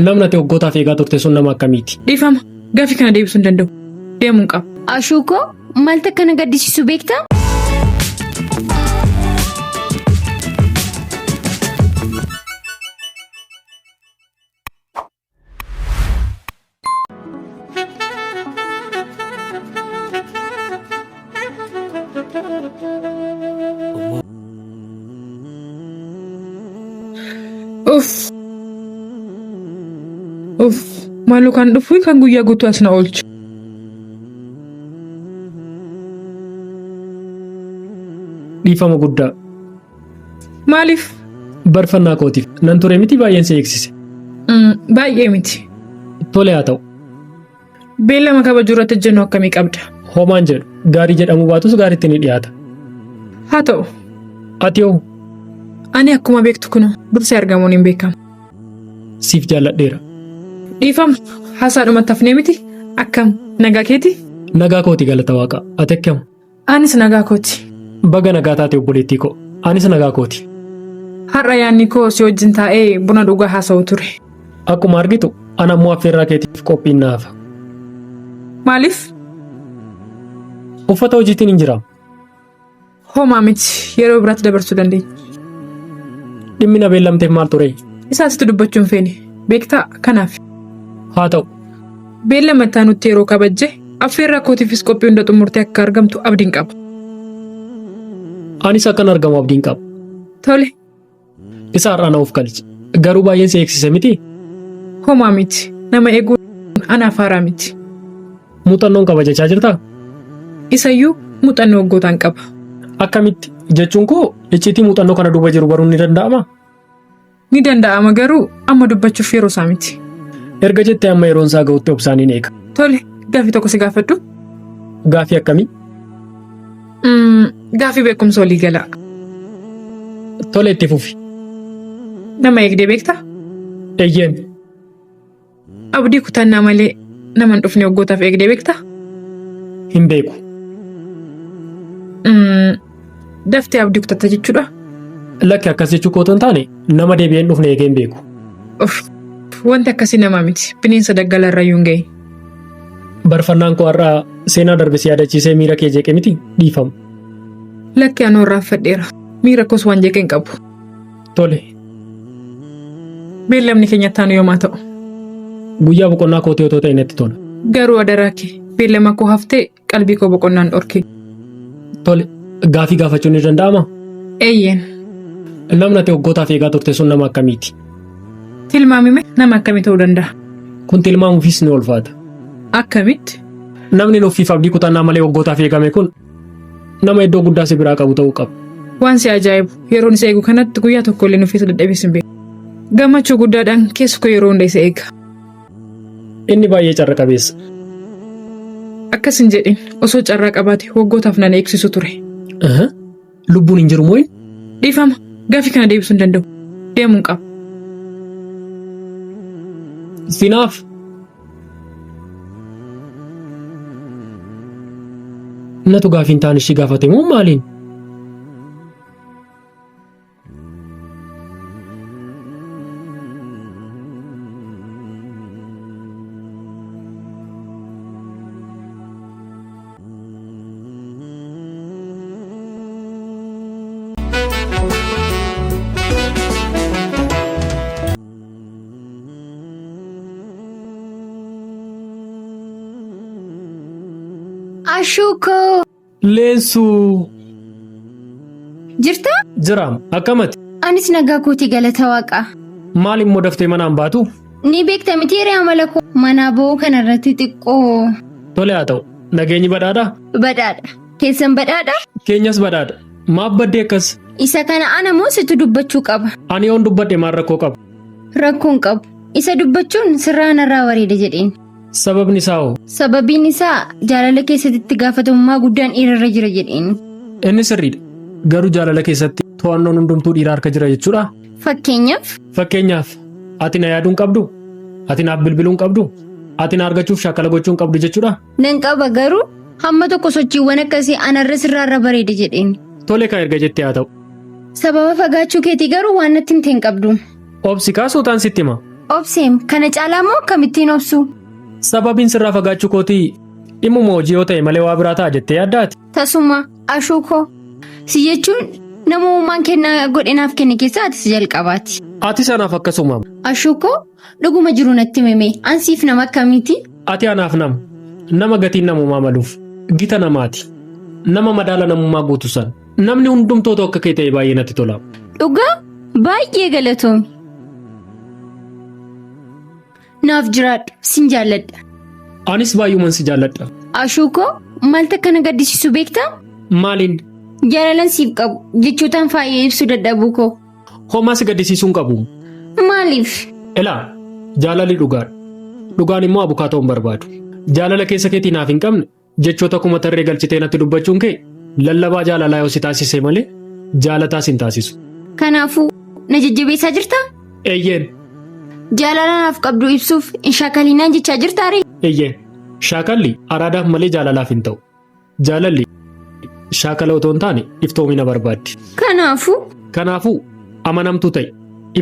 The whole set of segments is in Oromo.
Namni ati waggootaaf eegaa turte sun nama akkamiiti? Dhiifama. Gaaffii kana deebisuu hin danda'u. Deemuun qaba. Ashuu koo maaltu akka na gaddisiisu beektaa? Uff. Uff. Maaloo kan dhufu kan guyyaa guutuu as na oolchu. Dhiifama guddaa. Maaliif? Barfannaa kootiif nan ture miti baay'een si eegsise. Baay'ee miti. Tole haa ta'u. Beellama kabajuu irratti ejjennoo akkamii qabda? Homaan jedhu gaarii jedhamuu baatus gaariitti ni dhiyaata. Haa ta'u. Ati hoo? Ani akkuma beektu kunoo dursee argamuun hin beekamu. Siif jaalladheera. Dhiifama haasaadhumatti hafnee miti. Akkam nagaa keeti? Nagaa kooti galata waaqa. Ati akkam? Anis nagaa kooti. Baga nagaa taate obboleettii koo. Anis nagaa kooti. Har'a yaadni koo si wajjin taa'ee buna dhugaa haasa'u ture. Akkuma argitu ana ammoo affeerraa keetiif qophiin na hafa. Maaliif? Uffata hojiitiin hin jiraam. Homaa miti yeroo biraatti dabarsuu dandeenya. Dhimmi na beellamteef maal ture? Isaa sitti dubbachuu hin feene. Beektaa kanaaf. Haa ta'u. Beellama itti aanutti yeroo kabajje affeerraa kootiifis qophii hunda xumurtee akka argamtu abdiin qaba. Anis akkan argamu abdiin qaba. Tole. Isa har'aa na of galchi. Garuu baay'een si eegsise miti? Homaa miti. Nama eeguun anaaf haaraa miti. Muuxannoon qaba jechaa jirtaa? Isayyuu muuxannoo waggootaan qaba. Akkamitti? Jechuun koo icciitii muuxannoo kana duuba jiru baruun ni danda'amaa? Ni danda'ama garuu amma dubbachuuf yeroo isaa miti. Erga jettee amma yeroon isaa ga'utti obsaan hin eega. Tole, gaaffii tokko si gaafadhu. Gaaffii akkamii? Gaaffii beekumsa walii galaa. Tole itti fufi. Nama eegdee beektaa? Eeyyeen. Abdii kutannaa malee nama hin dhufne waggootaaf eegdee beektaa? Hin beeku. Daftee abdii kutatta jechuudha. Lakki akkas jechuu koo otoo hin taane nama deebi'ee hin dhufne eegee hin beeku. Uff, wanti akkasii nama miti. Bineensa daggala irra iyyuu hin gahin. Barfannaan koo har'a seenaa darbe si yaadachiisee miira kee jeeqe miti dhiifama. Lakki anoo irraanfadheera. Miira koos waan jeeqe hin qabu. Tole. Beellamni keenya itti aanu yoom haa ta'u? Guyyaa boqonnaa kootii otoo ta'e natti tola. Garuu adaraa kee beellama koo haftee qalbii koo boqonnaan dhorki. Tole, gaafii gaafachuun ni danda'amaa? Eeyyeen. Namni ati waggootaaf eegaa turte sun nama akkamiiti? Tilmaamime nama akkamii ta'uu danda'a? Kun tilmaamuufis ni ulfaata. Akkamitti? Namni nuffiif abdii kutannaa malee waggootaaf eegame kun nama iddoo guddaa si biraa qabu ta'uu qaba. Waan si ajaa'ibu yeroon isa eegu kanatti guyyaa tokko illee nuffii isa dadhabees hin beeku. Gammachuu guddaadhaan keessi koo yeroo hunda isa eega. Inni baay'ee carra qabeessa. Akkas hin jedhin osoo carraa qabaate waggootaaf nan eegsisu ture. Aha. Lubbuun hin jiru mooyi? Dhiifama gaaffii kana deebisuu hin danda'u. Deemuun qaba. Sinaaf. Natu gaaffii hin taane ishii gaafate moo maaliin? Ashuu koo. Leensuu. Jirtaa? Jiraam akkamati? Anis nagaa kooti galata waaqaa. Maal immoo daftee manaan baatu? Ni beekta miti hiree amala koo. Manaa ba'uu kana irratti xiqqoo. Tole haa ta'u. Nageenyi badhaadhaa? Badhaadha. Keessan badhaadha? Keenyas badhaadha. Maaf baddee akkas? Isa kana ana moo situ dubbachuu qaba? Ani yoon dubbadhe maal rakkoo qaba? Rakkoo hin qabu. Isa dubbachuun sirraa narraa bareeda jedheen. Sababni isaa hoo? Sababiin isaa jaalala keessatti itti gaafatamummaa guddaan dhiirarra jira jedheen. Inni sirriidha. Garuu jaalala keessatti to'annoon hundumtuu dhiira harka jira jechuudhaa? Fakkeenyaaf? Fakkeenyaaf, ati na yaaduu hin qabdu? Ati naaf bilbiluu hin qabdu? Ati na argachuuf shaakala gochuu hin qabdu jechuudhaa? Nan qaba garuu hamma tokko sochiiwwan akkasii anarra sirraarra bareeda jedheen. Tole kaa erga jettee haa ta'u. Sababa fagaachuu keetii garuu waan natti himte hin qabdu. Obsi kaa suutaan sitti hima. Obseem kana caalaa moo akkamittiin obsu? Sababiin sirraa fagaachuu kootii dhimmuma hojii yoo ta'e malee waa biraa ta'a jettee yaaddaati. Tasuma ashuu koo si jechuun nama uumaan kennaa godhe naaf kenne keessaa ati si jalqabaati. Ati sanaaf akkasuma. Ashuu koo dhuguma jiru natti himame ansiif nama akkamiiti? Ati anaaf nama. Nama gatiin namummaa maluuf. Gita namaati. Nama madaala namummaa guutu san. Namni hundumtoota akka kee ta'e baay'ee natti tola. Dhugaa baay'ee galatoomi. Naaf jiraadhu sin jaalladha. Anis baay'uman si jaalladha. Ashuu koo maaltu akka na gaddisiisu beektaa? Maaliin? Jaalalan siif qabu jechootaan faayee ibsuu dadhabuu koo. Homaa si gaddisiisuu hin qabu. Maaliif? Ilaa jaalalli dhugaadha. Dhugaan immoo abukaatoo hin barbaadu. Jaalala keessa keetii naaf hin qabne jechoota kuma tarree galchitee natti dubbachuun kee lallabaa jaalalaa yoo si taasise malee jaalataas hin taasisu. Kanaafuu na jajjabeessaa jirtaa? Eeyyeen, Jaalala naaf qabdu ibsuuf hin shaakalinaan jechaa jirtaa ree? eeyyeen. Shaakalli araadaaf malee jaalalaaf hin ta'u. Jaalalli shaakala otoo hin taane iftoomina barbaaddi. Kanaafuu Kanaafuu amanamtuu ta'i.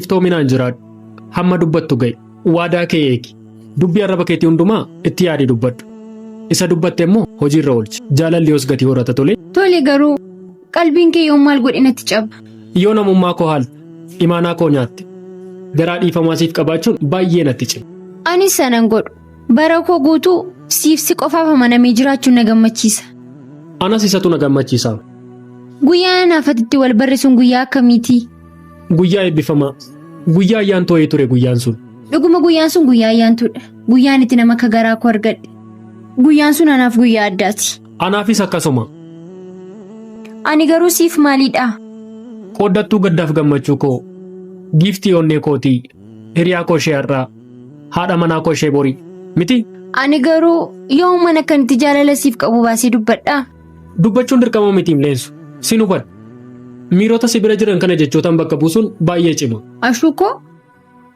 Iftoominaan jiraadhu. Hamma dubbattu ga'i. Waadaa kee eegi. Dubbii arraba keetii hundumaa itti yaadii dubbadhu. Isa dubbatte immoo hojiirra oolchi. Jaalalli yoos gatii horata tole. tole garuu qalbiin kee yoom maal godhe natti caba? Yoo namummaa koo haalte, imaanaa koo nyaatte, garaa dhiifamaa siif qabaachuun baay'ee natti cima. Anis sanan godhu. Bara koo guutuu siif si qofaaf amanamee jiraachuun na gammachiisa. Anas isatu na gammachiisa. Guyyaa anaaf ati itti wal barre sun guyyaa akkamiiti? Guyyaa eebbifamaa. Guyyaa ayyaantoo wayii ture guyyaan sun. Dhuguma guyyaan sun guyyaa ayyaantuudha. Guyyaan itti nama akka garaa koo argadhe. Guyyaan sun anaaf guyyaa addaati. Anaafis akkasuma. Ani garuu siif maalidha? Qooddattuu gaddaaf gammachuu koo, giiftii onnee kootii, hiriyaa koo ishee har'aa, haadha manaa koo ishee borii. Miti? Ani garuu yooman akkanitti jaalala siif qabu baasee dubbadhaa? Dubbachuun dirqama miti hin leensu. Sin hubadha. Miirota si bira jiran kana jechootaan bakka buusuun baay'ee cima. Ashuu koo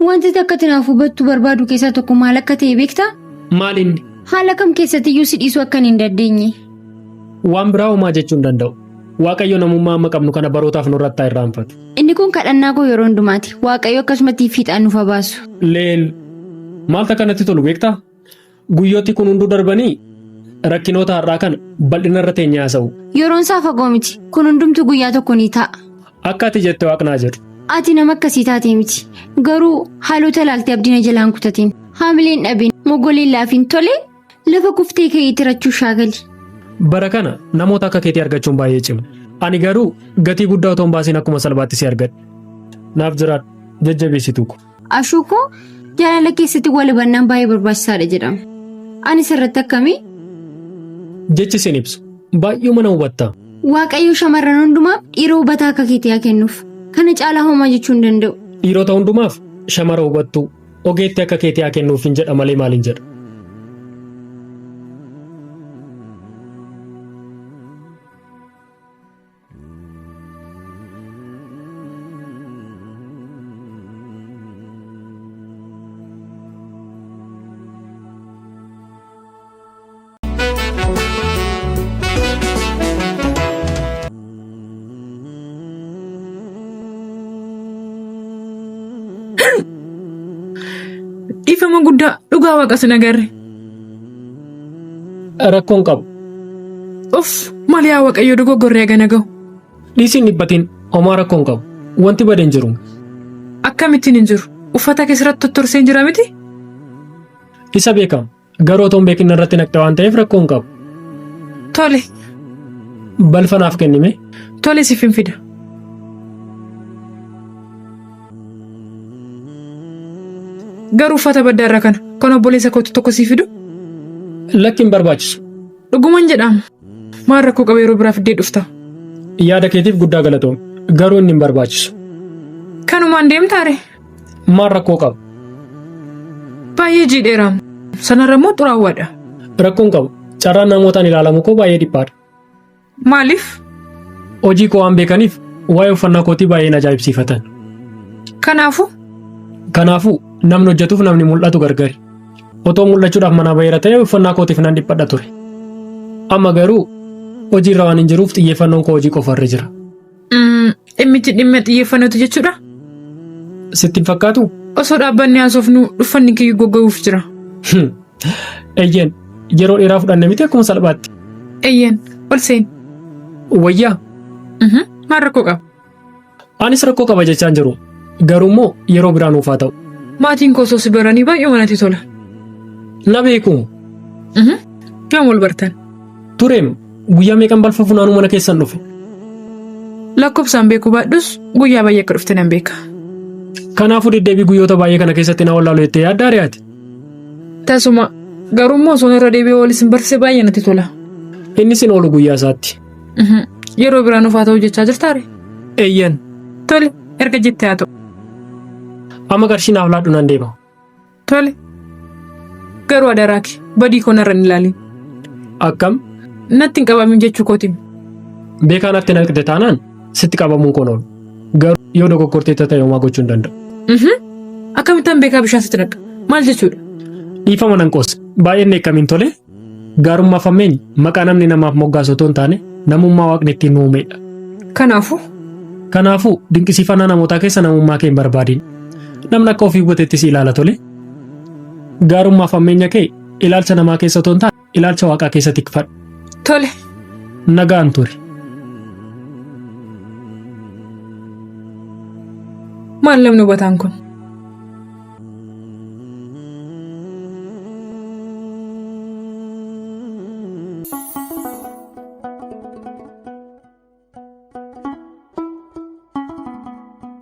wanti takka ati naaf hubattu barbaadu keessaa tokko maal akka ta'e beektaa? Maal inni? Haala kam keessattiyyuu si dhiisuu akkan hin dandeenye. Waan biraa homaa jechuu hin danda'u. Waaqayyo namummaa amma qabnu kana barootaaf nurratti haa irraanfatu. Inni kun kadhannaa koo yeroo hundumaati. Waaqayyo akkasumatti fiixaan nuuf haa baasu. Leen maaltu akka natti tolu beektaa? Guyyooti kun hunduu darbanii rakkinoota har'aa kana bal'ina irra teenyee haasa'u. Yeroon isaa fagoo miti. Kun hundumtu guyyaa tokko ni ta'a. Akka ati jette waaqnaa jedhu. Ati nama akkasii taatee miti. Garuu haalota ilaaltee abdiina jalaan kutatin. Haamileen dhabin, mogoleen laafin tole lafa kuftee ka'ii tirachuu shaagali. Bara kana namoota akka keetii argachuun baay'ee cima. Ani garuu gatii guddaa otoo hin baasiin akkuma salphaatti si argadhe. Naaf jiraadhu jajjabeessituu ko. Ashuu koo jaalala keessatti wal hubannaan baay'ee barbaachisaadha jedhama. Ani sirratti akkamii? Jechi sin ibsu. Baay'ee mana hubatta. Waaqayyo shamarran hundumaaf dhiira hubataa akka keetii haa kennuuf. Kana caalaa homaa jechuu hin danda'u. Dhiirota hundumaaf shamara hubattuu ogeettii akka keetii haa kennuuf hin jedha malee maal hin jedha. Dhiifama guddaa dhugaa waaqa sin agarre. Rakkoon qabu. Uff maal yaa waaqayyo dogoggorree hagana ga'u. Dhiisiin dhiphatiin homaa rakkoon qabu. Wanti bade hin jiru. Akkamittiin hin jiru? Uffata kee sirratti tottorsee jira miti? Isa beekama. Garuu otoo hin beekin irratti naqxe waan ta'eef rakkoo hin qabu. Tole, Balfa naaf kennime. tole siif hin fida. Garuu uffata baddaa irraa kana kan obboleessa kootu tokko siif fidu? Lakki hin barbaachisu. Dhuguman jedhaama. Maal rakkoo qaba yeroo biraa fiddee dhufta? Yaada keetiif guddaa galatoomi. Garuu inni hin barbaachisu. Kanumaan deemtaare? Maal rakkoo qaba? Baay'ee jiidheera. Sanarra immoo xuraawwaadha. Rakkoon qabu. Carraan namootaan ilaalamu koo baay'ee dhiphaadha. Maaliif? Hojii koo waan beekaniif waa'ee uffannaa kootii baay'een ajaa'ibsiifatan. Kanaafuu Kanaafuu namni hojjetuuf namni mul'atu gargari. Otoo mul'achuudhaaf manaa baheera ta'e uffannaa kootiif nan dhiphadha ture. Amma garuu hojiirra waan hin jiruuf xiyyeeffannoon koo hojii qofarra jira. Dhimmichi dhimma xiyyeeffannootu jechuudha. Sitti hin fakkaatu? Osoo dhaabbanni haasofnu uffanni kiyyu goggoguuf jira. Eeyyeen yeroo dheeraa fudhanne miti akkuma salphaatti. Eeyyeen ol seen. Wayyaa Maal rakkoo qaba? anis rakkoo qaba jechaan jiru. Garuu immoo yeroo biraa nuuf haa ta'u. Maatiin koo osoo si baranii baay'ee manatti tola. Na beeku. Yoom wal bartan? Tureem guyyaa meeqan balfa funaanuu mana keessan dhufe. Lakkoofsaan beekuu baadhus guyyaa baay'ee akka dhufte nan beeka. Kanaafuu deddeebii guyyoota baay'ee kana keessatti na wallaalu jettee yaaddaa ari'aati. Tasuma garuu immoo osoo irra deebi'ee wal isin barsiise baay'ee natti tola. Innis hin oolu guyyaa isaatti. Yeroo biraa nuuf haa ta'u jechaa jirtaare? Eeyyan Tole erga jettee haa ta'u. amma qarshii naaf laadhu nan deema. Tole. Garuu adaraa kee badii koo narra hin ilaalin. Akkam Natti hin qabamin jechuu kootiin. beekaa natti naqxe taanaan sitti qabamuun koon oolu. Garuu yoo dogoggortee ta'e homaa gochuu hin danda'u. Akkamittaan beekaa bishaan sitti naqa? Maal jechuudha? Dhiifama nan qoose. Baay'een dheekkamiin tole. Gaarummaa fammeenyi maqaa namni namaaf moggaasu otoo hin taane namummaa waaqni ittiin nu uumedha. Kanaafuu Kanaafuu dinqisiifannaa namootaa keessa namummaa kee hin barbaadin. Namni akka ofii hubatetti si ilaala tole. Gaarummaa fammeenya kee ilaalcha namaa keessa otoo hin taane ilaalcha waaqaa keessa tikfadhu. tole. Nagaan ture. Maal namni hubataan kun?